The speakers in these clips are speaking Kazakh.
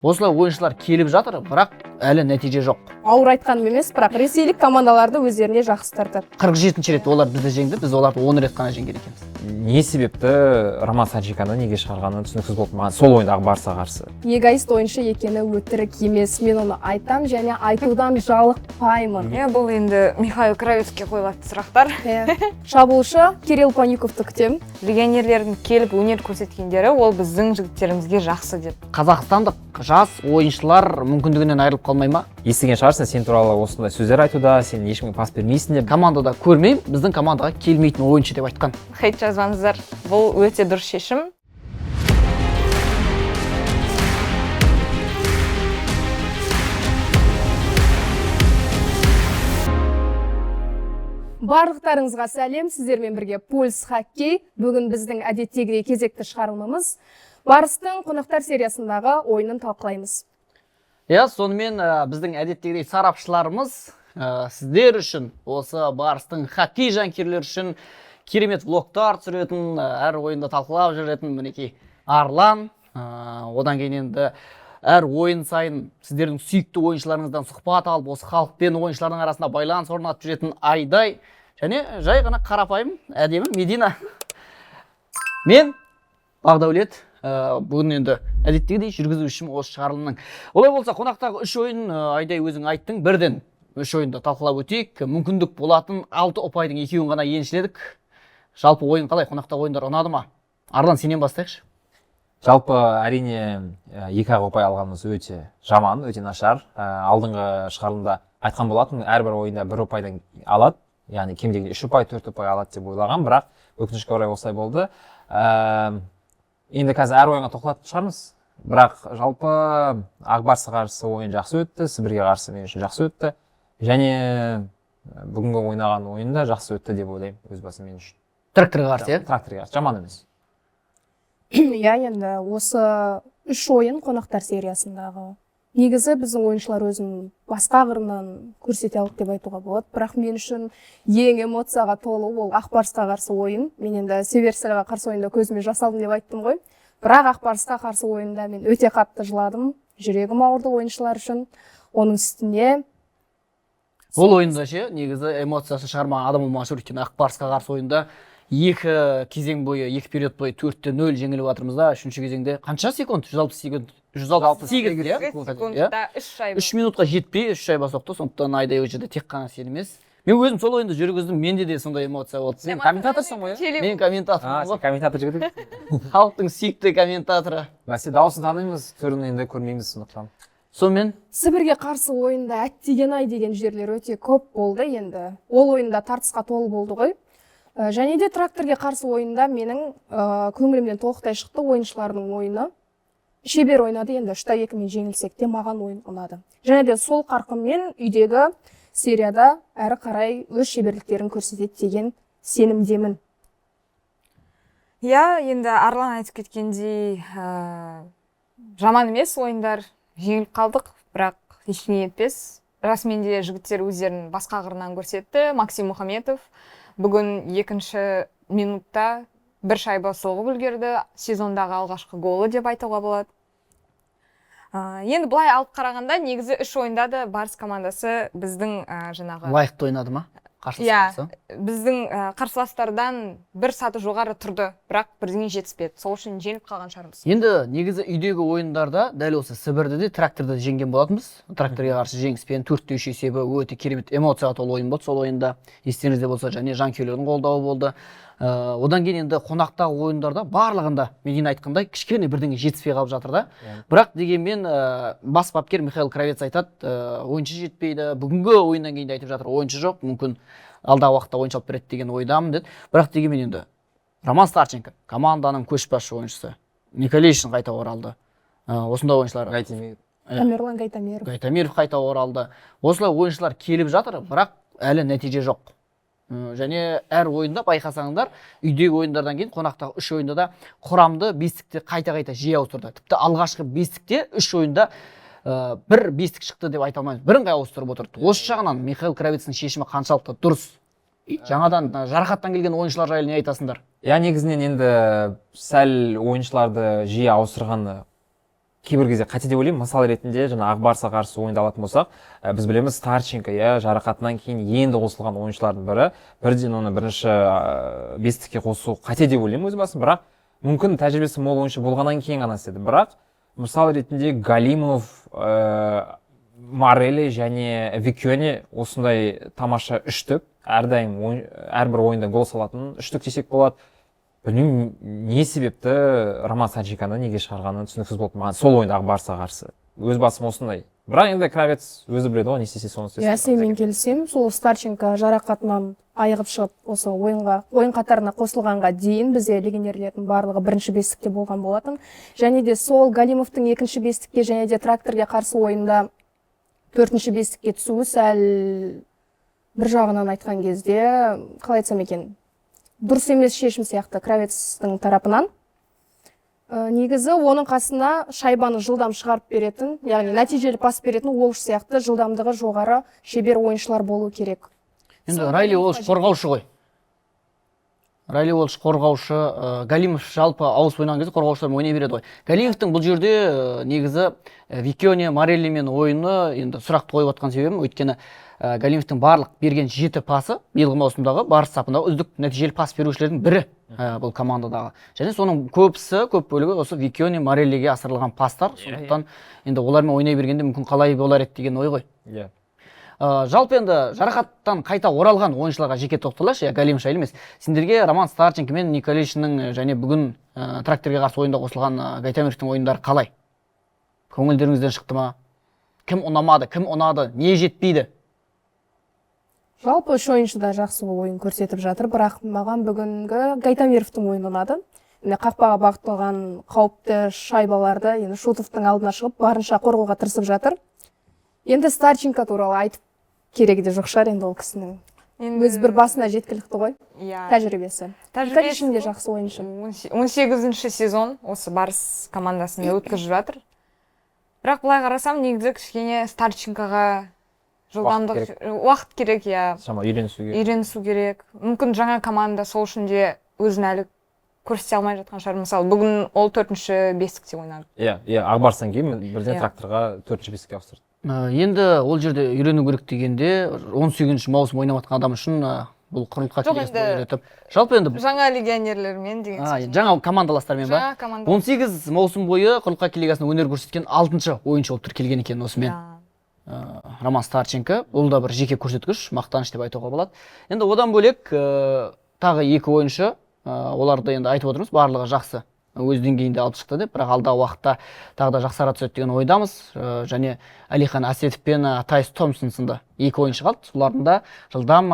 Осылай ойыншылар келіп жатыр, бірақ әлі нәтиже жоқ. Ауыр айтқаным емес, бірақ ресейлік командаларды өздеріне жақсы тартады. 47 рет олар бізді жеңді, біз оларды 10 рет қана жеңген екенбіз. Не себепті Роман Санчиканы неге шығарғаны түсініксіз болды маған сол ойындағы Барсаға қарсы. Эгоист ойыншы екені өтірік емес. Мен оны айтам және айтудан жалықпаймын. Иә, бұл енді Михаил Кравецке қойылатын сұрақтар. Иә. Шабуылшы Кирилл Паниковты күтемін. Легионерлердің келіп өнер көрсеткендері ол біздің жігіттерімізге жақсы деп. Қазақстандық жас ойыншылар мүмкіндігінен айырылып қалмай ма? Естіген шығарсың, сен туралы осындай сөздер айтуда, сен ешкімге пас бермейсің деп. Командада көрмеймін, біздің командаға келмейтін ойыншы деп айтқан. Хейт жазбаңыздар, бұл өте дұрыс шешім. Барлықтарыңызға сәлем, сіздермен бірге Пульс хоккей. Бүгін біздің әдеттегідей кезекті шығарылымымыз. Барыстың қонақтар сериясындағы ойынын талқылаймыз. Иә, сонымен біздің әдеттегідей сарапшыларымыз сіздер үшін, осы Барыстың хоккей жанкүйерлері үшін керемет влогтар түсіретін, әр ойында талқылап жүретін мінекей Арлан, одан кейін енді әр ойын сайын сіздердің сүйікті ойыншыларыңыздан сұхбат алып, осы халықпен ойыншылардың арасында байланыс орнатып жүретін Айдай және жай ғана қарапайым әдемі Медина. Мен Бағдәулет, бүгін енді әдеттегідей жүргізушім осы шығарылымның. Олай болса, қонақтағы үш ойын, Айдай өзің айттың, бірден үш ойынды талқылап өтейік. Мүмкіндік болатын 6 ұпайдың екеуін ғана еншіледік. Жалпы ойын қалай, қонақтағы ойындар ұнады ма? Арлан, сенен бастайықшы. Жалпы әрине екі ақ ұпай алғанымыз өте жаман, өте нашар. Алдыңғы шығарылымда айтқан болатын, әрбір ойында бір ұпайдан алады, яғни кем дегенде 3 ұпай, 4 ұпай алады деп ойлаған, бірақ өкінішке орай осылай болды. Енді қазір әр ойынға тоқталатын шығармыз, бірақ жалпы Ақ Барсқа қарсы ойын жақсы өтті, Сібірге қарсы мен үшін жақсы өтті және бүгінгі ойнаған ойын да жақсы өтті деп ойлаймын өз басым мен үшін. Тракторға қарсы, иә? Тракторға қарсы жаман емес. Иә, енді осы үш ойын қонақтар сериясындағы. Негізі біздің ойыншылар өзін басқа қырынан көрсете алды деп айтуға болады. Бірақ мен үшін ең эмоцияға толы ол Ақ Барсқа қарсы ойын. Мен енді Северстальға қарсы ойында көзіме жас алдым деп айттым ғой. Бірақ Ақ Барсқа қарсы ойында мен өте қатты жыладым. Жүрегім ауырды ойыншылар үшін. Оның үстіне Ол ойында ше, негізі эмоциясын шығармаған адам болмаған шығар, өйткені Ақ Барсқа қарсы ойында екі кезең бойы, екі период бойы 4-0 жеңіліп жатырмыз да, үшінші кезеңде қанша секунд? 160 секунд, 168, иә? Секундта 3 шайба. 3 минутқа жетпей 3 шайба соқты, сондықтан Айдай ол жерде тек қана сен емес. Мен өзім сол ойынды жүргіздім, менде де сондай эмоция болды. Сен комментаторсың ғой, иә? Мен комментатормын Сен ғой. Комментатор жігіт. Халықтың сүйікті комментаторы. Бәсе, дауысын танимыз, түрін енді көрмейміз сондықтан. Сонымен Сібірге қарсы ойында әттеген ай деген жерлер өте көп болды енді. Ол ойында тартысқа толы болды ғой. Және де тракторге қарсы ойында менің көңілімнен толықтай шықты ойыншылардың ойыны. Шебер ойнады енді, 3-2-мен жеңілсек те маған ойын ұнады. Және де сол қарқынмен үйдегі серияда әрі қарай өз шеберліктерін көрсетеді деген сенімдемін. Иә, енді Арлан айтып кеткендей, жаман емес ойындар, жеңіліп қалдық, бірақ ештеңе етпес. Расымен де жігіттер өздерін басқа қырынан көрсетті. Максим Мұхаметов бүгін екінші минутта бір шайба соғып үлгерді. Сезондағы алғашқы голы деп айтуға болады. Енді былай алып қарағанда, негізі үш ойында да Барыс командасы біздің жаңағы лайықты ойнады ма? Иә, Қарсыласқа? біздің қарсыластардан бір саты жоғары тұрды, бірақ бірдеңе жетіспеді. Сол үшін жеңіліп қалған шығармыз. Енді негізі үйдегі ойындарда дәл осы Сібірді де, тракторды да жеңген болатынбыз. Тракторға қарсы жеңіспен 4-3 есебі өте керемет эмоцияға толы ойын болды. Сол ойында естеріңізде болса, және жанкүйерлердің қолдауы болды. Одан кейін енді қонақтағы ойындарда барлығында Медина айтқандай кішкене бірдеңе жетіспей қалып жатыр да. Бірақ дегенмен бас бапкер Михаил Кравец айтады, ойыншы жетпейді. Бүгінгі ойыннан кейін де айтып жатыр, ойыншы жоқ, мүмкін алдағы уақытта ойыншы алып береді деген ойдамын деді. Бірақ дегенмен енді Роман Старченко команданың көшбасшы ойыншысы, Николишин қайта оралды. Осындай ойыншылар. Гайтемиров. Тамерлан Гайтамиров. Гайтамиров қайта оралды. Осылай ойыншылар келіп жатыр, бірақ әлі нәтиже жоқ. Және әр ойында байқасаңдар, үйдегі ойындардан кейін қонақтағы үш ойында да құрамды бестікте қайта-қайта жиі ауыстырды. Тіпті алғашқы бестікте үш ойында бір бестік шықты деп айта алмаймыз. Бірыңғай ауыстырып отырды. Осы жағынан Михаил Кравецтің шешімі қаншалықты дұрыс? Жаңадан жарақаттан келген ойыншылар жайлы не айтасыңдар? Иә, негізінен енді сәл ойыншыларды жиі ауыстырғаны Кейбір кезде қате деп ойлаймын. Мысал ретінде жаңа Ақ Барсқа қарсы ойынды алатын болсақ, біз білеміз, Старченко, иә, жарақатынан кейін енді қосылған ойыншылардың бірі. Бірден оны бірінші бестікке қосу қате деп ойлаймын өз басым, бірақ мүмкін тәжірибесі мол ойыншы болғаннан кейін ғана істеді. Бірақ мысал ретінде Галимов, Морелли және Викиони, осындай тамаша үштік, әрдайым әрбір ойында гол салатын үштік десек болады. Білмеймін, не себепті Роман Старченконы неге шығарғаны түсініксіз болды маған сол ойында Ақ Барсқа қарсы. Өз басым осындай, бірақ енді Кравец өзі біледі ғой, не істесе, соны істесін. Иә, сенімен келісемін. Сол Старченко жарақатынан айығып шығып, осы ойынға, ойын қатарына қосылғанға дейін бізде легионерлердің барлығы бірінші бестікте болған болатын. Және де сол Галимовтың екінші бестікке және де Тракторге қарсы ойында төртінші бестікке түсуі сәл бір жағынан айтқан кезде, қалай айтсам екен, дұрыс емес шешім сияқты Кравецтің тарапынан. Негізі оның қасына шайбаны жылдам шығарып беретін, яғни нәтижелі пас беретін Уолш сияқты жылдамдығы жоғары шебер ойыншылар болу керек. Енді Сол Райли Галимовқа Уолш қорғаушы ғой. Райли Уолш қорғаушы, Галимов жалпы ауысып ойнаған кезде қорғаушылармен ойнай береді ғой. Галимовтың бұл жерде негізі Викионе, Мореллимен ойыны, енді сұрақты қойып отқан себебім, өйткені Галимовтың барлық берген жеті пасы биылғы маусымдағы Барыс сапындағы үздік нәтижелі пас берушілердің бірі бұл командадағы. Және соның көбісі, көп бөлігі осы Викионе, Мореллиге асырылған пастар. Сондықтан енді олармен ойнай бергенде мүмкін қалай болар еді деген ой ғой. Жалпы енді жарақаттан қайта оралған ойыншыларға жеке тоқталайықшы, иә, Галимов жайлы емес. Сендерге Роман Старченко мен Николишиннің және бүгін Тракторге қарсы ойында қосылған Гайтамировтың ойындары қалай? Көңілдеріңізден шықты ма? Кім ұнамады, кім ұнады, не жетпейді? Жалпы үш ойыншы да жақсы ойын көрсетіп жатыр, бірақ маған бүгінгі Гайтамировтың ойыны ұнады. Міне, қақпаға бағытталған қауіпті шайбаларды енді Шутовтың алдына шығып, барынша қорғауға тырысып жатыр. Енді Старченко туралы айтып керегі де жоқ шығар енді, ол кісінің Енді өз бір басына жеткілікті ғой тәжірибесі. Тәжірибесі Николишин де жақсы ойыншы. 18-ші сезон осы Барыс командасында өткізіп жатыр. Бірақ былай қарасам, негізі кішкене Старченкоға жылдамдық, уақыт керек, иә. Шамалы үйренісу керек. Үйренісу керек. Мүмкін, жаңа команда, сол үшін де өзін әлі көрсете алмай жатқан шығар. Мысалы, бүгін ол төртінші бестікте ойнады. Иә, Ақ Барстан кейін бірден Тракторға төртінші бестікке ауыстырды. Енді ол жерде үйрену керек дегенде, 18 маусым ойнап жатқан адам үшін бұл құрлыққа Жоқ, келесі енді үйретіп. Жалпы енді жаңа легионерлермен деген А, сөз. Жаңа командаластармен ба? Жаңа команда. 18 маусым бойы құрлық хоккей лигасында өнер көрсеткен алтыншы ойыншы болып тіркелген екен осымен. Роман Старченко, бұл да бір жеке көрсеткіш, мақтаныш деп айтуға болады. Енді одан бөлек тағы екі ойыншы, оларды енді айтып отырмыз, барлығы жақсы өз деңгейінде алып шықты деп, бірақ алдағы уақытта тағы да жақсара түседі деген ойдамыз. Және Әлихан Әсетов пен Тайс Томпсон сынды екі ойыншы қалды. Солардың да жылдам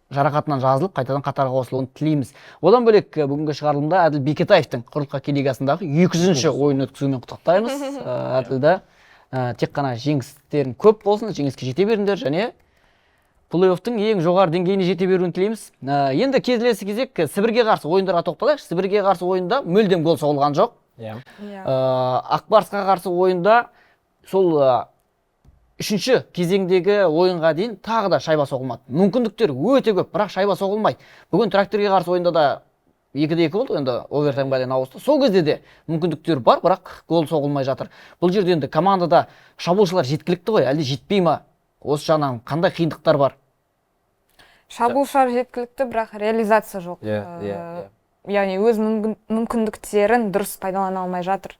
жарақатынан жазылып, қайтадан қатарға қосылуын тілейміз. Одан бөлек бүгінгі шығарылымда Әділ Бекетаевтың құрлық хоккей лигасындағы 200-ші ойын өткізуімен құттықтаймыз. Әділді тек қана жеңістерің көп болсын, жеңіске жете беріңдер және плей-оффтың ең жоғары деңгейіне жете беруін тілейміз. Енді келесі кезек Сібірге қарсы ойындарға тоқталайықшы. Сібірге қарсы ойында мүлдем гол соғылған жоқ. Ақбарысқа қарсы ойында сол үшінші кезеңдегі ойынға дейін тағы да шайба соғылмады. Мүмкіндіктер өте көп, бірақ шайба соғылмайды. Бүгін Тракторге қарсы ойында да 2-2 болды, енді овертаймға дейін ауысты. Сол кезде де мүмкіндіктер бар, бірақ гол соғылмай жатыр. Бұл жерде енді командада шабуылшылар жеткілікті ғой, әлде жетпей ма? Осы жағынан қандай қиындықтар бар? Шабуылшылар жеткілікті, бірақ реализация жоқ. Иә, иә, иә. Яғни өз мүмкіндіктерін дұрыс пайдалана алмай жатыр.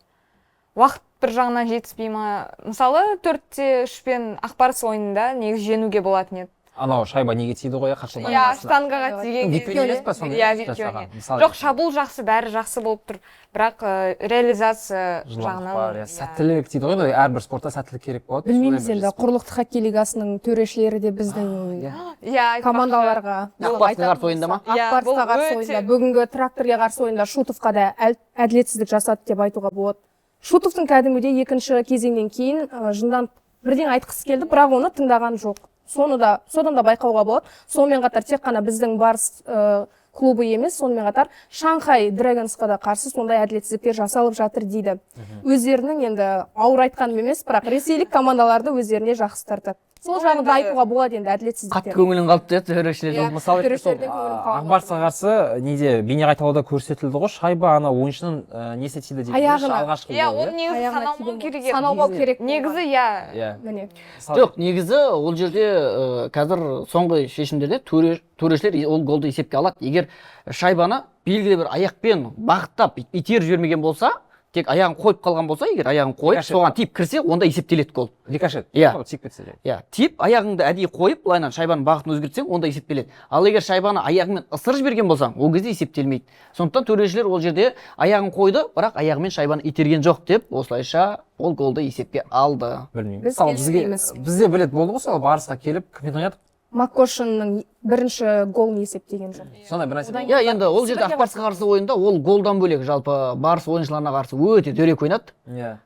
Уақыт бір жағынан жетіспей ма? Мысалы, 4-3-пен Ақбарыс ойынында негізі жеңуге болатын еді. Анау шайба неге тиді ғой, иә, Иә, штангаға тиген Викионе кезде. емес па сонда? Иә, жасаған? Викионе. Мысалы Жоқ, шабуыл жақсы, бәрі жақсы болып тұр, бірақ реализация жылдамдық жағынан бар, иә, иә. Сәттілік дейді ғой енді, әрбір спортта сәттілік керек болады. Білмейміз Сондай бір енді, құрлықтық хоккей лигасының төрешілері де біздің Иә, айтпақшы. командаларға Ақбарысқа қарсы ойында ма? Иә, Ақбарысқа бұл қарсы өте- ойында, бүгінгі Тракторге қарсы ойында Шутовқа да әділетсіздік жасады деп айтуға болады. Шутовтың кәдімгідей екінші кезеңнен кейін жынданып бірдеңе айтқысы келді, бірақ оны тыңдаған жоқ. Соны да, содан да байқауға болады. Сонымен қатар тек қана біздің Барыс клубы емес, сонымен қатар Шанхай Дрэгонсқа да қарсы сондай әділетсіздіктер жасалып жатыр дейді. Өздерінің енді ауыр айтқаным емес, бірақ ресейлік командаларды өздеріне жақсы тартады. Сол жағын да айтуға болады енді, әділетсіздіктер. Қатты көңілің қалыпты, иә, төрешілердің. Иә. Мысалы ретінде сол Төрешілерден көңілім қалған. Ақбарысқа қарсы неде, бейне қайталауда көрсетілді ғой, шайба ана ойыншының несіне тиді деп. Аяғына. Алғашқы Иә, гол, оны негізі Аяғына саналмау тиген. керек еді. Саналмау керек. Негізі, иә. Иә. Міне. Жоқ, негізі ол жерде қазір соңғы шешімдерде төрешілер ол голды есепке алады. Егер шайбаны белгілі бір аяқпен бағыттап итеріп жібермеген болса, тек аяғын қойып қалған болса, егер аяғын қойып, Рикошет. соған тиіп кірсе, онда есептеледі гол. Рикошет. Иә. Тиіп кетсе де. Иә, тиіп, аяғыңды әдейі қойып, былайынан шайбаның бағытын өзгертсең, онда есептеледі. Ал егер шайбаны аяғыңмен ысырып жіберген болсаң, ол кезде есептелмейді. Сондықтан төрешілер ол жерде аяғын қойды, бірақ аяғымен шайбаны итерген жоқ деп, осылайша ол голды есепке алды. Білмеймін. Біз Мысалы, бізге келіспейміз. бізде білет болды ғой, сол Барысқа келіп кіммен ойнадық? Маккошиннің бірінші голын есептеген жоқ. Сондай бір нәрсе. Одан Иә, енді ол жерде Сібірге Ақбарысқа қарсы ойында ол голдан бөлек жалпы Барыс ойыншыларына қарсы өте дөрекі ойнады. Иә.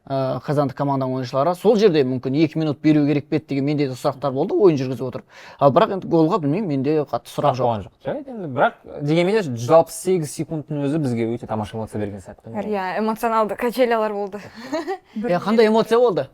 Қазандық команданың ойыншылары сол жерде мүмкін 2 минут беру керек пе еді деген менде де сұрақтар болды ойын жүргізіп отырып. Ал бірақ енді голға білмеймін, менде қатты сұрақ жоқ. Болған жоқ. Жарайды енді, бірақ дегенмен де 168 секундтың өзі бізге өте тамаша эмоция берген сәт қой. Иә, эмоционалды качелялар болды. Иә, қандай эмоция болды?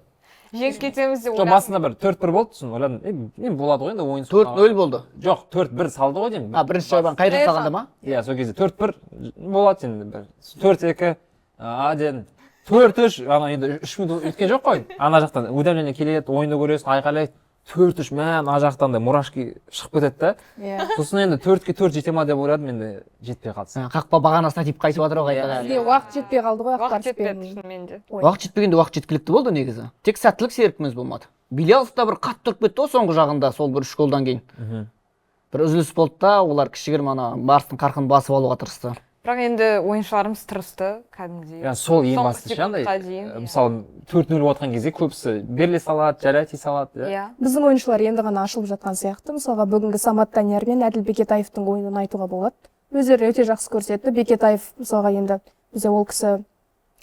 Жеңіп кетеміз деп Жоқ, ойладым. басында бір 4-1 болды, сосын ойладым, е, болады ғой енді ойын. 4-0 болды. Жоқ, 4-1 салды ғой деймін. А, бірінші шайбаны қайрат салғанда ма? Иә, сол кезде 4-1 болады енді бір. 4-2, а дедім. 4-3, ана енді 3 минут өткен жоқ қой. Ана жақтан уведомление келеді, ойынды көресің, айқайлайды. 4-3, мә, ана жақтан да мурашки шығып кетеді да. Иә. Сосын енді 4-ке 4 жете ма деп ойладым, енді жетпей қалды. Қақпа бағанасына тиіп қайтып жатыр ғой қайтадан. Бізге уақыт жетпей қалды ғой, Уақыт Ақбарыспен. жетпеді шынымен де. Ой. Уақыт жетпегенде уақыт жеткілікті болды негізі. Тек сәттілік серпіміз болмады. Билялов та бір қатты тұрып кетті ғой соңғы жағында, сол бір 3 голдан кейін. Бір үзіліс болды да, олар кішігірім ана Барыстың қарқынын басып алуға тырысты. Бірақ енді ойыншыларымыз тырысты кәдімгідей. Ja, сол ең Соңғы бастысы ше, андай, секундқа дейін, иә. Мысалы, 4-0 болып кезде көбісі беріле салады, жарай тие салады, иә. Иә. Біздің ойыншылар енді ғана ашылып жатқан сияқты. Мысалға, бүгінгі Самат Данияр мен Әділ Бекетаевтың ойынын айтуға болады. Өздері өте жақсы көрсетті. Бекетаев, мысалға, енді бізде ол кісі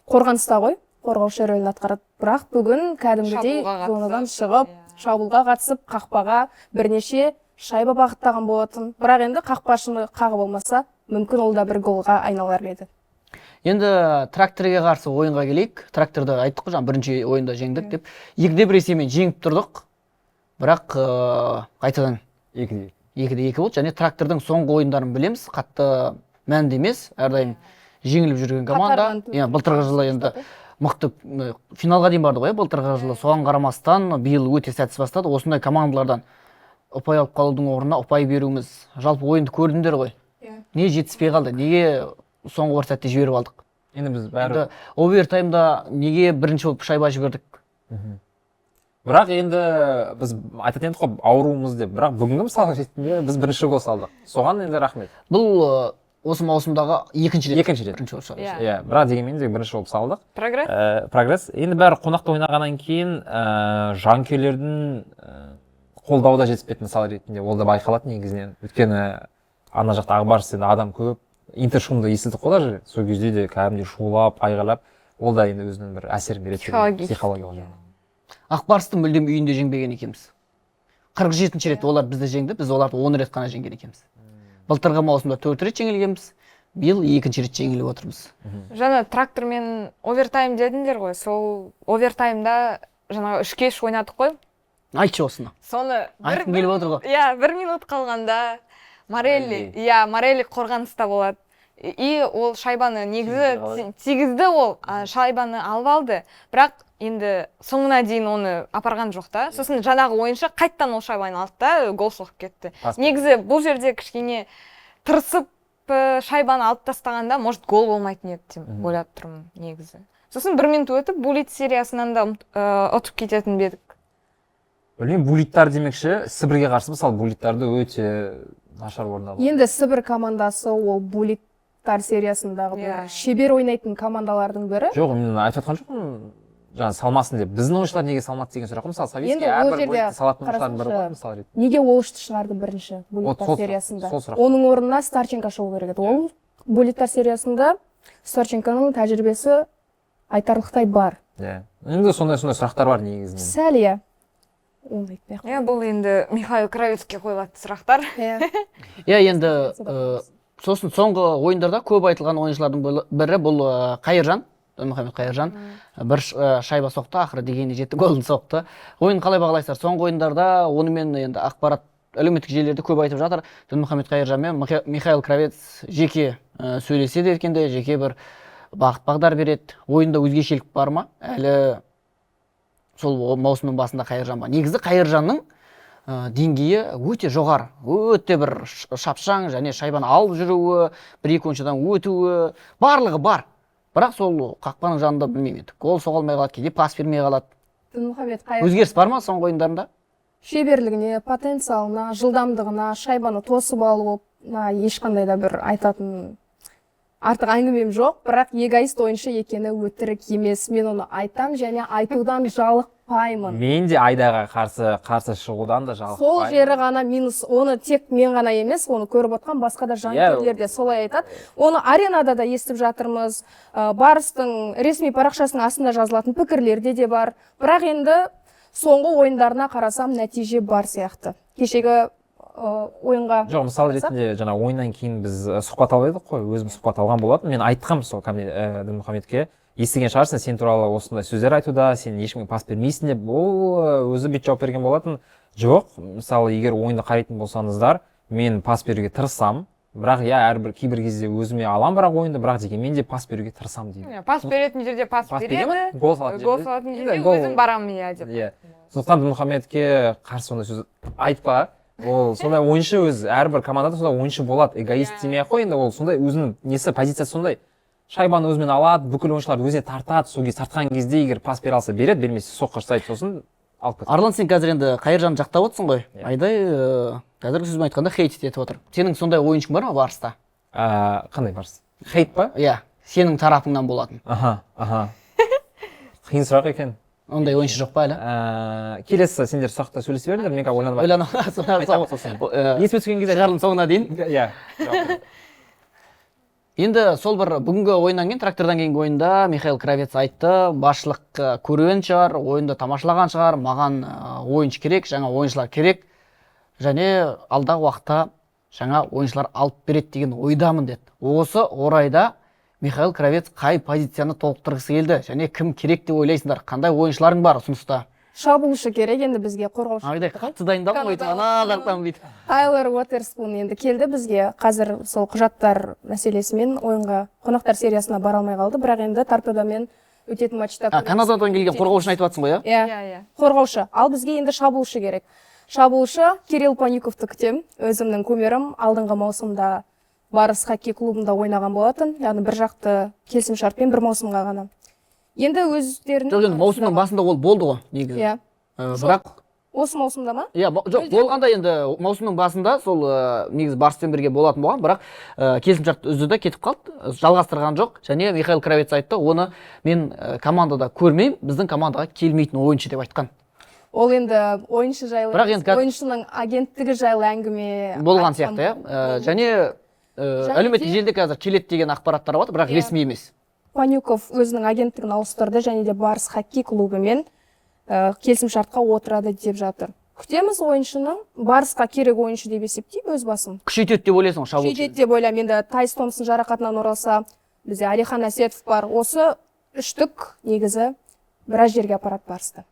қорғаныста ғой, қорғаушы рөлін атқарады. Бірақ бүгін кәдімгідей Шабуылға қатысып, зонадан шығып, иә. шабуылға қатысып, қақпаға бірнеше шайба бағыттаған болатын. Бірақ енді қақпашыны қағып алмаса, мүмкін ол да бір голға айналар еді. Енді Тракторге қарсы ойынға келейік. Тракторды айттық қой, жаңа бірінші ойында жеңдік деп. 2-1 есебімен жеңіп тұрдық. Бірақ қайтадан 2-2. 2-2 болды. Және Трактордың соңғы ойындарын білеміз. Қатты мәнді емес. Әрдайым жеңіліп жүрген команда. Қатарынан төрт Иә, былтырғы жылы енді мықты финалға дейін барды ғой, былтырғы жылы. Соған қарамастан биыл өте сәтсіз бастады. Осындай командалардан ұпай алып қалудың орнына ұпай беруіміз. Жалпы ойынды көрдіңдер ғой. Иә. Не жетіспей қалды? Неге соңғы бір сәтте жіберіп алдық? Енді біз бәрі Енді овертаймда неге бірінші болып шайба жібердік? Бірақ енді біз айтатын едік қой ауруымыз деп. Бірақ бүгінгі мысалы ретінде біз бірінші гол салдық. Соған енді рахмет. Бұл осы маусымдағы екінші рет. Екінші рет. Бірінші болып шайба. Иә. Иә, бірақ дегенмен де бірінші болып салдық. Прогресс. Прогресс. Енді бәрі қонақта ойнағаннан кейін жанкүйерлердің қолдауы да жетіспеді мысалы ретінде. Ол да байқалады негізінен. Өйткені ана жақта Ақбарыс енді адам көп. Интершумды естідік қой даже. Сол кезде де кәдімгідей шулап, айғайлап, ол да енді өзінің бір әсерін береді. Психологический. Психологиялық жағынан. Ақбарысты мүлдем үйінде жеңбеген екенбіз. 47-ші рет олар бізді жеңді, біз оларды 10 рет қана жеңген екенбіз. Былтырғы маусымда 4 рет жеңілгенбіз, биыл екінші рет жеңіліп отырмыз. Жаңа Трактормен овертайм дедіңдер ғой, сол овертаймда жаңағы 3-3 ойнадық қой. Айтшы осыны. Соны Айтқым келіп отыр ғой. Иә, 1 минут қалғанда Морелли, иә, Морелли қорғаныста болады. И ол шайбаны негізі тигізді ол, шайбаны алып алды. Бірақ енді соңына дейін оны апарған жоқ та. Сосын жаңағы ойыншы қайттан ол шайбаны алды да, гол соғып кетті. Негізі бұл жерде кішкене тырысып шайбаны алып тастағанда, может, гол болмайтын еді деп ойлап тұрмын негізі. Сосын 1 минут өтіп, буллит сериясынан да ұтып кететін бе едік. Білмеймін, буллиттар демекші, Сібірге қарсы мысалы буллиттарды өте нашар орындады. Енді Сібір командасы ол буллиттар сериясындағы бір шебер ойнайтын командалардың бірі. Жоқ, мен айтып жатқан жоқпын, жаңа салмасын деп. Біздің ойыншылар неге салмады деген сұрақ қой. Мысалы, Савицкий Енді ол әрбір жерде буллитті салатын ойыншылардың бірі ғой, мысалы ретінде. Неге ол үшті шығарды бірінші буллиттар сериясында? Сол сұрақ. Оның орнына Старченко шығу керек еді. Ол буллиттар сериясында Старченконың тәжірибесі айтарлықтай бар. Иә. Енді сондай сұрақтар бар негізінен. Сәл, иә. Оны айтпай ақ Иә, бұл енді Михаил Кравецке қойылатын сұрақтар. Иә. Иә, енді, сосын соңғы ойындарда көп айтылған ойыншылардың бірі бұл, Қайыржан. Дінмұхамед Қайыржан бір шайба соқты, ақыры дегеніне жетті, голын соқты. Ойын қалай бағалайсыздар? Соңғы ойындарда онымен енді ақпарат әлеуметтік желілерде көп айтып жатыр. Дінмұхамед Қайыржан мен Михаил Кравец жеке сөйлеседі екен де, жеке бір бағыт бағдар береді. Ойында өзгешелік бар ма? Әлі сол маусымның басында Қайыржан ба? Негізі Қайыржанның деңгейі өте жоғары, өте бір шапшаң және шайбаны алып жүруі, бір екі ойыншыдан өтуі, барлығы бар. Бірақ сол қақпаның жанында білмеймін енді, гол соға алмай қалады, кейде пас бермей қалады. Дінмұхамед Қайыржан Өзгеріс бар ма соңғы ойындарында? Шеберлігіне, потенциалына, жылдамдығына, шайбаны тосып алуына ешқандай да бір айтатын артық әңгімем жоқ, бірақ эгоист ойыншы екені өтірік емес. Мен оны айтам және айтудан жалықпаймын. Мен де Айдаға қарсы шығудан да жалықпаймын. Сол жері ғана минус. Оны тек мен ғана емес, оны көріп отқан басқа да жанкүйерлер де солай айтады. Оны аренада да естіп жатырмыз. Барыстың ресми парақшасының астында жазылатын пікірлерде де бар. Бірақ енді соңғы ойындарына қарасам, нәтиже бар сияқты. Кешегі ойынға Жоқ, мысал қарасақ. ретінде жаңа ойыннан кейін біз сұхбат алып едік қой, өзім сұхбат алған болатын. Мен айтқанмын сол кәдімгі Дінмұхамедке: естіген шығарсың, сен туралы осындай сөздер айтуда, сен ешкімге пас бермейсің деп. Ол өзі бүйтіп жауап берген болатын: жоқ, мысалы, егер ойынды қарайтын болсаңыздар, мен пас беруге тырысамын, бірақ иә, әрбір кейбір кезде өзіме аламын, бірақ ойынды, бірақ дегенмен де пас беруге тырысамын деймін. Иә, пас беретін жерде пас Пас береді, беремін, гол салатын гол жерде салатын жерде Иә, гол. өзім барамын, иә, деп. Иә, сондықтан Дінмұхамедке қарсы ондай сөз айтпа. Ол сондай ойыншы өзі, әрбір командада сондай ойыншы болады, эгоист демей ақ қой енді. Ол сондай, өзінің несі, позициясы сондай: шайбаны өзімен алады, бүкіл ойыншыларды өзіне тартады. Сол кезде, тартқан кезде егер пас бере алса, береді, бермесе, соққы жасайды, сосын алып кетеді. Арлан, сен қазір енді Қайыржанды жақтап отырсың ғой. Иә. Айдай қазіргі сөзбен айтқанда, хейт етіп отыр. Сенің сондай ойыншың бар ма Барыста? Қандай Барыс? Хейт па? Иә, сенің тарапыңнан болатын. Аха, қиын сұрақ екен. Ондай ойыншы жоқ па әлі? Келесі сендер сұрақта сөйлесе беріңдер, мен қазір ойланып Ойланып айтамын сосын. Есіме түскен кезде. Шығарылым соңына дейін. Иә. Енді сол бір бүгінгі ойыннан кейін, Трактордан кейінгі ойында Михаил Кравец айтты, басшылық көрген шығар, ойынды тамашалаған шығар, маған ойыншы керек, жаңа ойыншылар керек және алдағы уақытта жаңа ойыншылар алып береді деген ойдамын деді. Осы орайда Михаил Кравец қай позицияны толықтырғысы келді және кім керек деп ойлайсыңдар? Қандай ойыншыларың бар ұсыныста? Шабуылшы керек енді бізге, қорғаушы. Айдай, қатты дайындалдың ғой, ана жақтан бүйтіп. Тайлер Уотерспун енді келді бізге. Қазір сол құжаттар мәселесімен ойынға, қонақтар сериясына бара алмай қалды, бірақ енді Торпедомен өтетін матчта А, Канададан келген қорғаушыны айтып жатрсың ғой, иә? Иә. Иә. Қорғаушы. Ал бізге енді шабуылшы керек. Шабуылшы Кирилл Панюковты күтемін. Өзімнің кумирім, алдыңғы маусымда Барыс хоккей клубында ойнаған болатын, яғни бір жақты келісімшартпен, бір маусымға ғана. Енді өздерінің Жоқ, енді маусымның басында ол болды ғой негізі. Иә. Бірақ Осы маусымда ма? Иә, жоқ, болғанда енді маусымның басында сол негізі Барыспен бірге болатын болған, бірақ келісімшарт үзді де кетіп қалды, жалғастырған жоқ. Және Михаил Кравец айтты, оны мен командада көрмеймін, біздің командаға келмейтін ойыншы деп айтқан. Ол енді ойыншы жайлы Бірақ емес, енді қазір- ойыншының агенттігі жайлы әңгіме болған айтқан. сияқты, иә. Және Және әлеуметтік де- желіде қазір келеді деген ақпараттар бар, бірақ ресми емес. Панюков өзінің агенттігін ауыстырды және де Барыс хоккей клубымен келісімшартқа отырады деп жатыр. Күтеміз ойыншыны. Барысқа керек ойыншы деп есептеймін өз басым. Күшейтеді деп ойлайсың ғой шабуыл? Күшейтеді деп ойлаймын. Енді Тайс Томпсон жарақатынан оралса, бізде Алихан Әсетов бар. Осы үштік негізі біраз жерге апарады Барысты.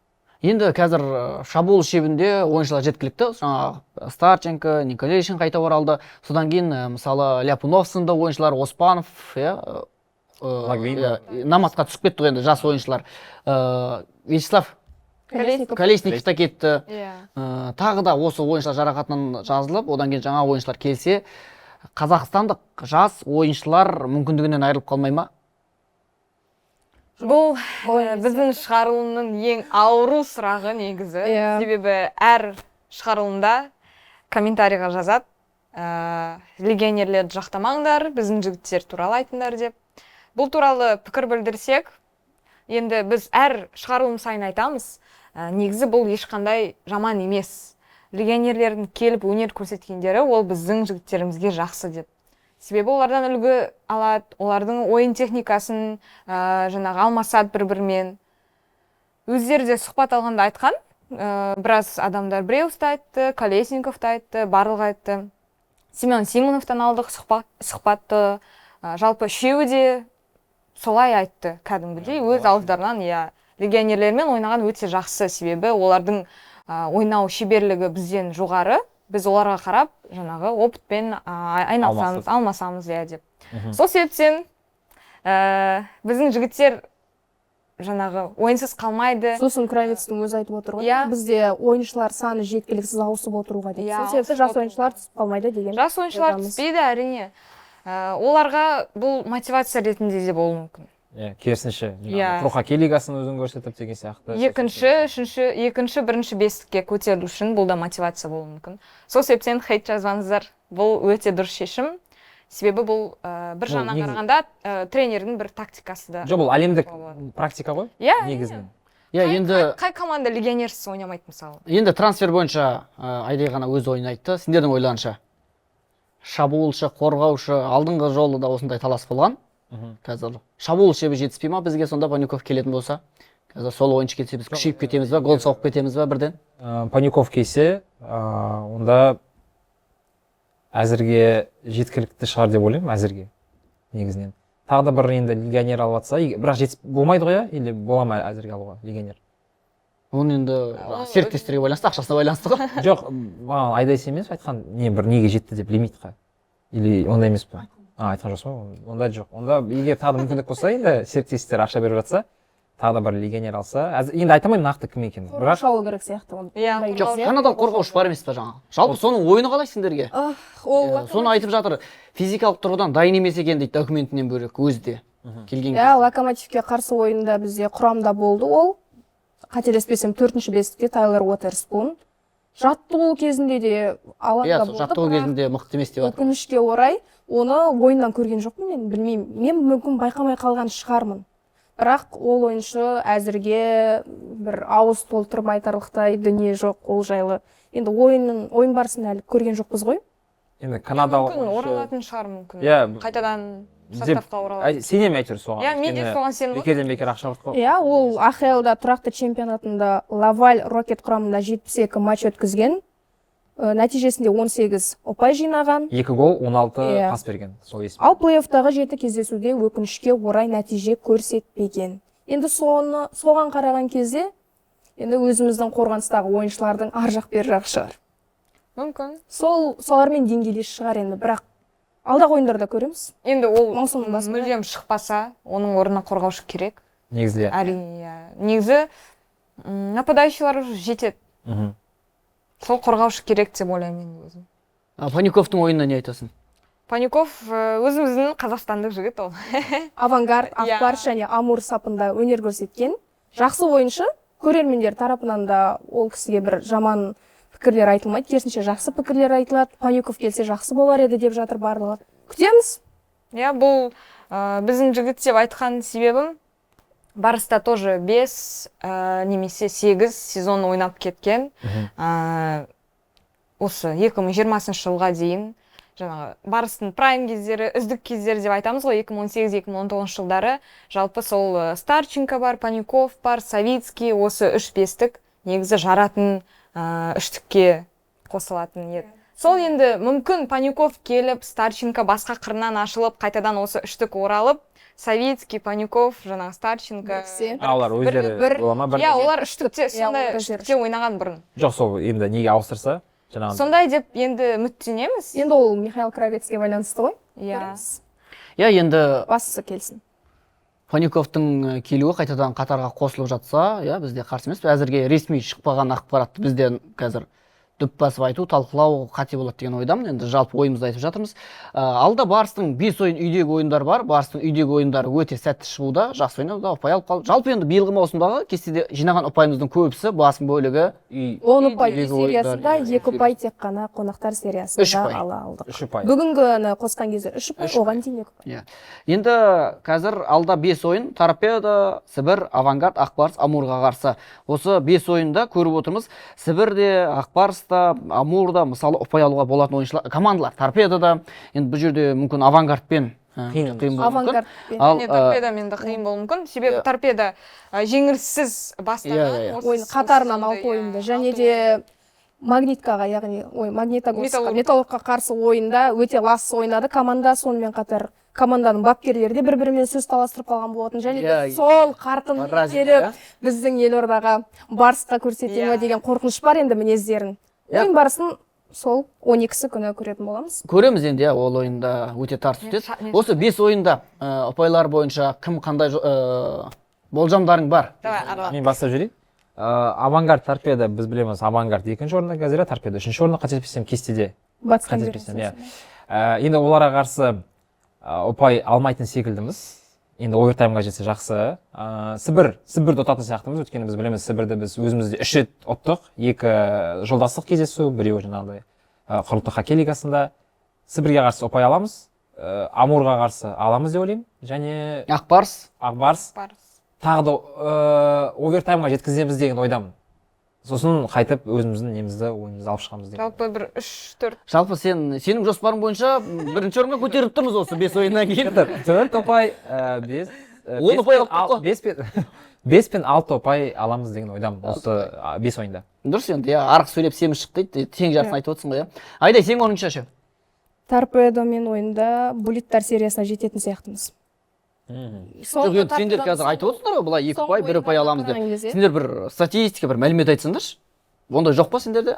Енді қазір шабуыл шебінде ойыншылар жеткілікті. Жаңағы Старченко, Николешин қайта оралды. Содан кейін мысалы, Ляпунов сынды ойыншылар, Оспанов, иә, Логвинов. иә, Наматқа түсіп кетті ғой енді жас ойыншылар. Вячеслав Колесников. Колесников та кетті. Иә. Тағы да осы ойыншылар жарақатынан жазылып, одан кейін жаңа ойыншылар келсе, қазақстандық жас ойыншылар мүмкіндігінен айырылып қалмай ма? Бұл Бұл емес. біздің шығарылымның ең ауру сұрағы негізі. Себебі әр шығарылымда комментарийға жазады, легионерлерді жақтамаңдар, біздің жігіттер туралы айтыңдар деп. Бұл туралы пікір білдірсек, енді біз әр шығарылым сайын айтамыз, негізі бұл ешқандай жаман емес. Легионерлердің келіп өнер көрсеткендері ол біздің жігіттерімізге жақсы деп. Себебі олардан үлгі алады, олардың ойын техникасын жаңағы алмасады бір-бірімен. Өздері де сұхбат алғанда айтқан, біраз адамдар, Бреус та айтты, Колесников та айтты, барлығы айтты. Семен Симоновтан алдық сұхбатты. Жалпы үшеуі де Солай айтты кәдімгідей өз ауыздарынан, иә. Легионерлермен ойнаған өте жақсы, себебі олардың ойнау шеберлігі бізден жоғары. Біз оларға қарап жаңағы опытпен айналысамыз, алмасамыз, иә деп. Сол себептен біздің жігіттер жаңағы ойынсыз қалмайды. Сосын Кравецтің өзі айтып отыр ғой, бізде ойыншылар саны жеткіліксіз ауысып отыруға деп. Иә, Сол себепті жас ауысып ойыншылар түсіп қалмайды деген. Жас ойыншылар ойдамыз. түспейді, әрине. Оларға бұл мотивация ретінде де болуы мүмкін. Иә, керісінше, Иә. Про хоккей лигасын өзін көрсетіп деген сияқты. Екінші, үшінші, екінші, бірінші бестікке көтерілу үшін бұл да мотивация болуы мүмкін. Сол себептен хейт жазбаңыздар, бұл өте дұрыс шешім. Себебі бұл бір Бұл жағынан негізі- қарағанда тренердің бір тактикасы да. Жоқ, бұл әлемдік болады. практика ғой Иә, негізінен. Иә, енді Қай команда легионерсіз ойнамайды мысалы? Енді трансфер бойынша Айдай ғана өз ойын айтты. Сендердің ойларыңша, шабуылшы, қорғаушы, алдыңғы жолы да осындай талас болған. Қазір шабуыл шебі жетіспей ма бізге сонда Панюков келетін болса? Қазір сол ойыншы келсе, біз күшейіп кетеміз ба, гол соғып кетеміз ба бірден? Панюков келсе, онда әзірге жеткілікті шығар деп ойлаймын, әзірге негізінен. Тағы да бір енді легионер алып жатса, бірақ жетіс болмайды ғой, иә? Или бола ма әзірге алуға легионер? Оны енді серіктестерге байланысты, ақшасына байланысты ғой. Жоқ, маған Айдай сен емес пе айтқан, не бір неге жетті деп лимитқа? Или ондай емес пе? А, айтқан жоқсың ба? Онда жоқ. Онда егер тағы да мүмкіндік болса, енді серіктестер ақша беріп жатса, тағы да бір легионер алса, енді айта алмаймын нақты кім екенін. Бірақ Қорғаушы алу керек сияқты оны. Иә, Ондай Жоқ, кезде. канадалық қорғаушы бар емес пе жаңағы? Жалпы соның ойыны қалай сендерге? Ол Соны айтып жатыр. Физикалық тұрғыдан дайын емес екен дейді, документінен бөлек өзі де. Келген Иә, кезде. Локомотивке қарсы ойында бізде құрамда болды ол. Қателеспесем, төртінші бестікте Тайлер Уотерспун. Жаттығу кезінде де алаңда Иә, сол болды, жаттығу бірақ кезінде мықты емес деп жатыр. Өкінішке орай, оны ойыннан көрген жоқпын мен, білмеймін. Мен мүмкін байқамай қалған шығармын. Бірақ ол ойыншы әзірге бір ауыз толтырып айтарлықтай дүние жоқ ол жайлы. Енді ойын барысын әлі көрген жоқпыз ғой. Енді канадалық Мүмкін ойыншы- оралатын шығар мүмкін. Иә, Қайтадан деп- составқа оралады. Сенемін әйтеуір соған. Иә, мен де Өйткені соған сенемін. Бекерден бекер ақша құртып қой. Иә, ол АХЛ-да тұрақты чемпионатында Лаваль Рокет құрамында 72 матч өткізген. Нәтижесінде 18 ұпай жинаған. 2 гол, 16 пас берген. Сол есімде. Ал плей-оффтағы 7 кездесуде өкінішке орай нәтиже көрсетпеген. Енді соған қараған кезде, енді өзіміздің қорғаныстағы ойыншылардың ар жақ бер жағы шығар. Мүмкін. Солармен деңгейлес шығар енді, бірақ алдағы ойындарда көреміз. Енді ол Маусымның басында. мүлдем шықпаса, оның орнына қорғаушы керек. Негізі, иә. Әрине, иә. Негізі, нападающийлар уже жетеді. Сол қорғаушы керек деп ойлаймын мен өзім. Панюковтың ойынына не айтасың? Панюков, өзіміздің қазақстандық жігіт ол. Авангард, Иә. Ақбарс және Амур сапында өнер көрсеткен жақсы ойыншы. Көрермендер тарапынан да ол кісіге бір жаман пікірлер айтылмайды, керісінше жақсы пікірлер айтылады. Панюков келсе жақсы болар еді деп жатыр барлығы. Күтеміз. Иә, бұл біздің жігіт деп айтқан себебім, Барыста тоже 5 немесе 8 сезон ойнап кеткен. Осы екі мың жиырмасыншы жылға дейін жаңағы Барыстың прайм кездері, үздік кездері деп айтамыз ғой, екі мың он сегіз, екі мың он тоғызыншы жылдары жалпы сол Старченко бар, Панюков бар, Савицкий, осы үш бестік негізі жаратын үштікке қосылатын еді. Сол енді мүмкін Панюков келіп, Старченко басқа қырынан ашылып, қайтадан осы үштік оралып, Савицкий, Панюков, жаңағы Старченко. Біріксе. А, олар өздері бола ма? Иә, олар үштікте, Иә, сондай олар өздері үштікте ойнаған бұрын. Жоқ, сол енді неге ауыстырса, жаңағындай. Сондай деп енді үміттенеміз. Енді ол Михаил Кравецке байланысты ғой. Иә. Көреміз. Иә, енді Бастысы келсін. Панюковтың келуі қайтадан қатарға қосылып жатса, иә, бізде қарсы емеспіз. Әзірге ресми шықпаған ақпаратты бізден қазір дөп басып айту, талқылау қате болады деген ойдамын. Енді жалпы ойымызды айтып жатырмыз. Алда Барыстың 5 ойын үйдегі ойындар бар. Барыстың үйдегі ойындары өте сәтті шығуда, жақсы ойнауда, ұпай алып қалды. Жалпы енді биылғы маусымдағы кестеде жинаған ұпайымыздың көбісі, басым бөлігі Үй 10 ұпай Үйдегі ойындар, сериясында, иә, 2 ұпай тек қана қонақтар сериясында Үш ұпай. ала алдық. Үш ұпай. Бүгінгіні қосқан кезде 3 ұпай, Үш ұпай. оған дейін 2 ұпай. Иә. Енді қазір алда 5 ойын: Торпедо, Сібір, Авангард, Ақбарыс, Амурға қарсы. Осы 5 ойында көріп отырмыз. Сібірде, Ақбарыста, Амурда мысалы ұпай алуға болатын ойыншылар, командалар. Торпедода енді бұл жерде мүмкін Авангардпен, Қиын. қиын болуы мүмкін. Авангардпен. Ал, Және Торпедомен де қиын болуы мүмкін. Себебі иә. Торпедо, жеңіліссіз бастаған. Иә, иә, иә. Осы Ойын қатарынан сезонда, 6 иә, ойынды. Және алты де ойын. Магниткаға, яғни, ой, Магнитогорскқа, Металлург. Металлургқа қарсы ойында өте лас ойнады команда. Сонымен қатар Команданың бапкерлері де бір бірімен сөз таластырып қалған болатын. Және де сол қарқын келіп біздің елордаға, Барысқа көрсете ме деген қорқыныш бар енді мінездерін. Ойын барысын сол 12-сі күні көретін боламыз. Көреміз енді, иә, ол ойында өте тартыс өтеді. Осы 5 ойында ұпайлар бойынша кім қандай болжамдарың бар? Давай, Арлан. Мен бастап жіберейін. Авангард, Торпедо, біз білеміз, Авангард екінші орында қазір, Торпедо үшінші орында, қателеспесем, кестеде. Батыс Қателеспесем, иә. Енді оларға қарсы ұпай алмайтын секілдіміз. Енді овертаймға жетсе жақсы. Сібірді ұтатын сияқтымыз, өйткені біз білеміз, Сібірді біз өзімізде 3 рет ұттық. 2 жолдастық кездесу, біреуі жаңағыдай құрлықтық хоккей лигасында. Сібірге қарсы ұпай аламыз, Амурға қарсы аламыз деп ойлаймын. Және Ақбарс. Ақбарс. Тағы да овертаймға жеткіземіз деген ойдамын. Сосын қайтып өзіміздің немізді, ойынымызды алып шығамыз деген. Жалпы бір 3-4. Жалпы сенің жоспарың бойынша бірінші орынға көтеріліп тұрмыз осы 5 ойыннан кейін. 4 ұпай, Он ұпай алып тұрмыз ғой. 5 пен 6 ұпай аламыз деген ойдамын осы 5 ойында. Дұрыс енді, иә, арық сөйлеп семіз шықты дейді, тең жартысын айтып отырсың ғой, иә. Айдай, сенің орныңша ше? Торпедомен ойында буллиттар сериясына жететін сияқтымыз. Жоқ, енді сендер қазір айтып отырсыңдар ғой, былай 2 ұпай, 1 ұпай аламыз деп. Сендер бір статистика, бір мәлімет айтсаңдаршы. Ондай жоқ па сендерде?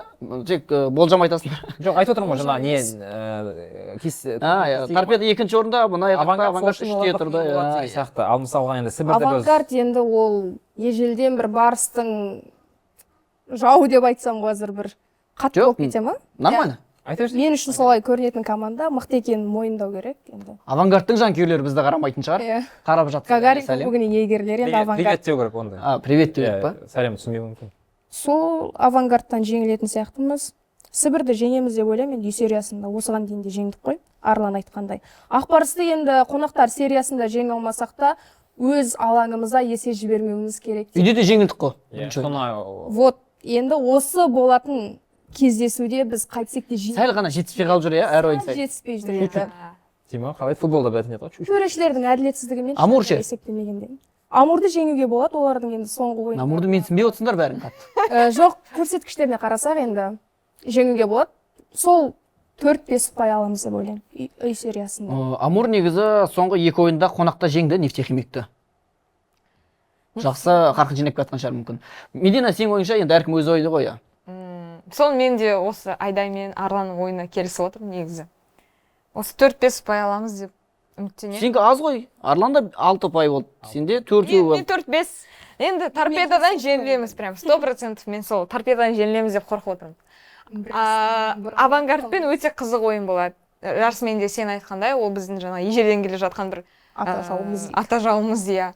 Тек болжам айтасыңдар. Жоқ, айтып отырмын ғой, жаңа не, Торпедо екінші орында, мына жақта Авангард Авангард сол үшін үште олар тұрды, болады деген сияқты. Ал мысалға енді Сібірді біз Авангард енді ол ежелден бір Барыстың жауы деп айтсам қазір бір қатты Жоқ, болып кете ма? Нормально. Айта берсін. Мен үшін солай көрінетін команда, мықты екенін мойындау керек енді. Авангардтың жанкүйерлері бізді қарамайтын шығар. Иә. Қарап жатса, Гагарин сәлем. кубогының иегерлері енді Привет, Авангард. привет деу керек онда. А, привет деу керек Иә, па? сәлем түсінбеуі мүмкін. Сол Авангардтан жеңілетін сияқтымыз. Сібірді жеңеміз деп ойлаймын енді үй сериясында. Осыған дейін де жеңдік қой, Арлан айтқандай. Ақбарысты енді қонақтар сериясында жеңе алмасақ та, өз алаңымызда есе жібермеуіміз керек деп. Үйде де жеңілдік қой. Иә, Бірінші ойында. соны Вот, енді осы болатын кездесуде біз қайтсек те жеңеміз. Сәл ғана жетіспей қалып жүр, иә, әр ойын сайын. Жетіспей жүр енді. Тима, қалай футболда білетін еді ғой, чуть-чуть. Төрешілердің әділетсіздігімен Амур ше? есептемегенде. Амурды жеңуге болады, олардың енді соңғы ойыны. Амурды менсінбей отырсыңдар бәрін қатты. Жоқ, көрсеткіштеріне қарасақ енді жеңуге болады. Сол 4-5 ұпай аламыз деп ойлаймын үй сериясында. Амур негізі соңғы 2 ойында қонақта жеңді Нефтехимикті. Жақсы қарқын жинап келе жатқан шығар мүмкін. Медина, сенің ойыңша енді әркім өз ойы ғой, иә? Сол мен де осы Айдай мен Арланның ойына келісіп отырмын негізі. Осы 4-5 ұпай аламыз деп үміттенемін. Сенікі аз ғой. Арланда 6 ұпай болды. Сенде төртеу Мен болды. 4-5. Енді торпедадан жеңілеміз прям 100% мен сол торпедадан жеңілеміз деп қорқып отырмын. Авангардпен өте қызық ойын болады. Расымен де сен айтқандай, ол біздің жаңа ежелден келе жатқан бір, Ата жауымыз. ата жауымыз, иә.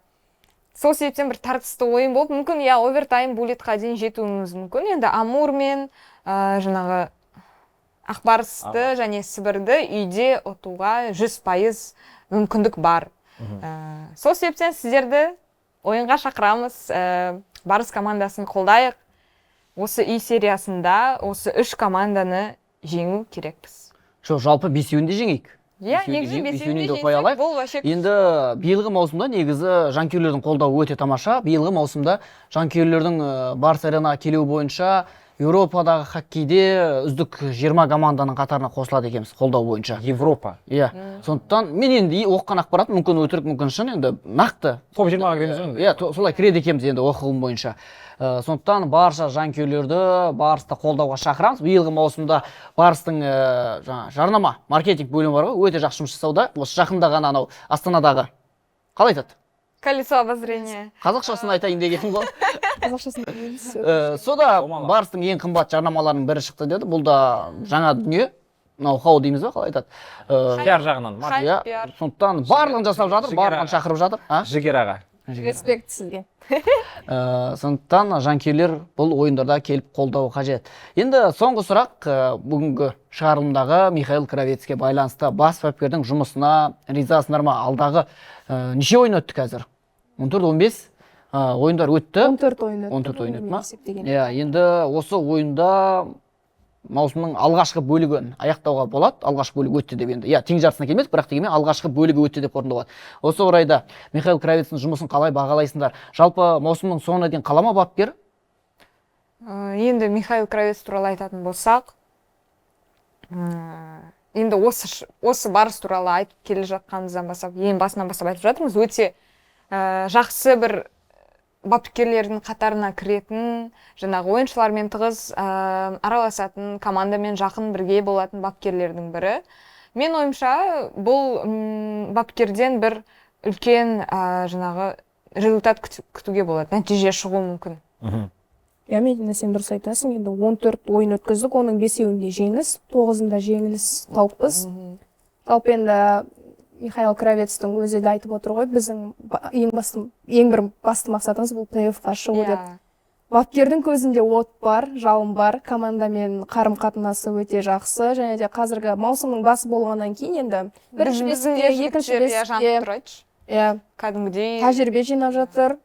Сол себептен бір тартысты ойын болып, мүмкін, иә, овертайм буллетқа дейін жетуіміз мүмкін. Енді Амур мен, жаңағы Ақбарысты және Сібірді үйде ұтуға 100% мүмкіндік бар. Сол себептен сіздерді ойынға шақырамыз. Барыс командасын қолдайық. Осы үй сериясында осы 3 команданы жеңу керекпіз. Жоқ, жалпы бесеуін де жеңейік. Иә, Бесеуін де негізі жеңіп, бесеуін бесеуінен де де ұпай жеңсек, алайық. бұл вообще Енді биылғы маусымда негізі жанкүйерлердің қолдауы өте тамаша. Биылғы маусымда жанкүйерлердің Барыс Аренаға келуі бойынша Еуропадағы хоккейде үздік 20 команданың қатарына қосылады екенбіз қолдау бойынша. Европа. Иә. Сондықтан мен енді оқыған ақпарат мүмкін өтірік, мүмкін шын, енді нақты. Топ жиырмаға кіреміз ғой енді. Иә, солай кіреді екенбіз енді оқығым бойынша. Сондықтан барша жанкүйерлерді Барысты қолдауға шақырамыз. Биылғы маусымда Барыстың жаңа жарнама, маркетинг бөлімі бар ғой, өте жақсы жұмыс жасауда. Осы жақында ғана анау Астанадағы қалай айтады? Колесо обозрения. Қазақшасын айтайын деген ғой. Қазақшасын білмейміз. Сода Омалақ. Барыстың ең қымбат жарнамаларының бірі шықты деді. Бұл да жаңа дүние. Ноу-хау дейміз ба, қалай айтады? Пиар жағынан, маркетинг. Иә, Пиар. сондықтан барлығын жасап жатыр, Жігер барлығын аға. шақырып жатыр. А? Жігер аға. Респект сізге. Сондықтан жанкүйерлер бұл ойындарда келіп қолдауы қажет. Енді соңғы сұрақ, бүгінгі шығарылымдағы Михаил Кравецке байланысты бас бапкердің жұмысына ризасыңдар ма? Алдағы неше ойын өтті қазір? Он төрт, он бес ойындар өтті. Он төрт ойын өтті. Он төрт ойын өтті ма? Есептеген. Иә, енді осы ойында маусымның алғашқы бөлігін аяқтауға болады. Алғашқы бөлігі өтті деп енді. Иә, тең жартысына келмедік, бірақ дегенмен алғашқы бөлігі өтті деп қорытындылауға болады. Осы орайда Михаил Кравецтің жұмысын қалай бағалайсыңдар? Жалпы маусымның соңына дейін қала ма бапкер? Енді Михаил Кравец туралы айтатын болсақ, Енді осы Барыс туралы айтып келе жатқанымыздан бастап, ең басынан бастап айтып жатырмыз, өте жақсы бір бапкерлердің қатарына кіретін, жаңағы ойыншылармен тығыз араласатын, командамен жақын бірге болатын бапкерлердің бірі. Мен ойымша, бұл бапкерден бір үлкен жаңағы результат күтуге болады, нәтиже шығуы мүмкін. Иә, Медина, сен дұрыс айтасың. Енді 14 ойын өткіздік, оның бесеуінде жеңіс, тоғызында жеңіліс тауыппыз. Жалпы енді Михаил Кравецтің өзі де айтып отыр ғой, біздің ең бір басты мақсатымыз бұл плей-оффқа шығу деп. Бапкердің көзінде от бар, жалын бар, командамен қарым-қатынасы өте жақсы, және де қазіргі маусымның басы болғаннан кейін енді бірінші Біздің бестікте, де екінші жігіттер, иә, жанып бестікте, тұр, айтшы. Иә, Кәдімгідей тәжірибе жинап жатыр,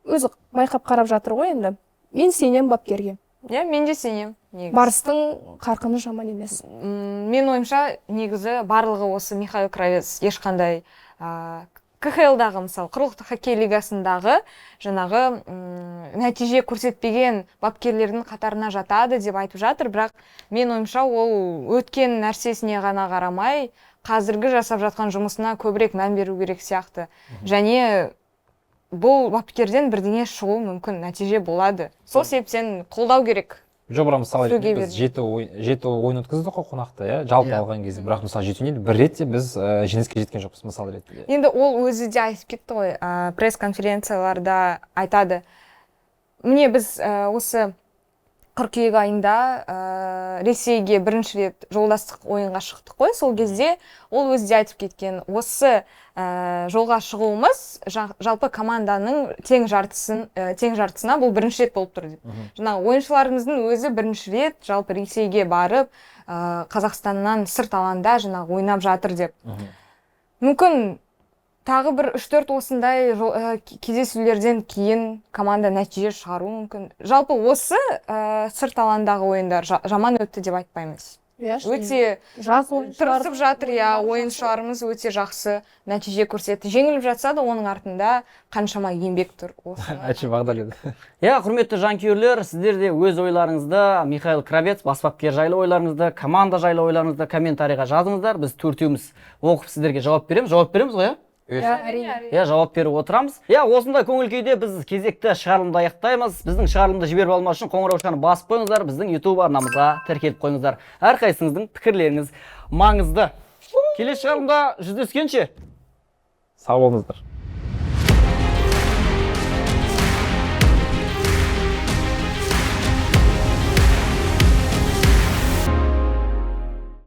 өзі байқап қарап жатыр ғой енді. Мен сенемін бапкерге. Иә, мен де сенемін негізі. Барыстың қарқыны жаман емес. Мен ойымша, негізі барлығы осы Михаил Кравец ешқандай КХЛ-дағы, мысалы, құрлықтық хоккей лигасындағы жаңағы нәтиже көрсетпеген бапкерлердің қатарына жатады деп айтып жатыр, бірақ мен ойымша, ол өткен нәрсесіне ғана қарамай, қазіргі жасап жатқан жұмысына көбірек мән беру керек сияқты. Және бұл бапкерден бірдеңе шығуы мүмкін, нәтиже болады. Сол себептен қолдау керек. Жоқ, бірақ мысалы Сөге ретінде біз бермей. 7 ойын өткіздік қой қонақта, иә, жалпы алған кезде, бірақ мысалы жетеуінен бір рет те біз жеңіске жеткен жоқпыз мысал ретінде. Енді ол өзі де айтып кетті ғой, пресс-конференцияларда айтады. Міне, біз осы қыркүйек айында Ресейге бірінші рет жолдастық ойынға шықтық қой. Сол кезде ол өзі де айтып кеткен, осы жолға шығуымыз жалпы команданың тең жартысына бұл бірінші рет болып тұр деп. Жаңағы ойыншыларымыздың өзі бірінші рет жалпы Ресейге барып, Қазақстаннан сырт алаңда жаңағы ойнап жатыр деп. Мүмкін, тағы бір 3-4 осындай кездесулерден кейін команда нәтиже шығаруы мүмкін. Жалпы осы сырт алаңдағы ойындар жаман өтті деп айтпаймыз. Иә, Өте жас ойыншылар тырысып жатыр, иә, ойындары жақсы. Ойыншыларымыз өте жақсы нәтиже көрсетті. Жеңіліп жатса да, оның артында қаншама еңбек тұр. Осыны Айтшы, Бағдәулет. Иә, құрметті жанкүйерлер, сіздер де өз ойларыңызды, Михаил Кравец бас бапкер жайлы ойларыңызды, команда жайлы ойларыңызды комментарийға жазыңыздар. Біз төртеуміз оқып, сіздерге жауап береміз. Жауап береміз ғой, иә? Иә, әрине. Иә, жауап беріп отырамыз. Иә, осындай көңіл күйде біз кезекті шығарылымды аяқтаймыз. Біздің шығарылымды жіберіп алмас үшін қоңыраушаны басып қойыңыздар, біздің YouTube арнамызға тіркеліп қойыңыздар. Әрқайсыңыздың пікірлеріңіз маңызды. Келесі шығарылымда жүздескенше. Сау болыңыздар.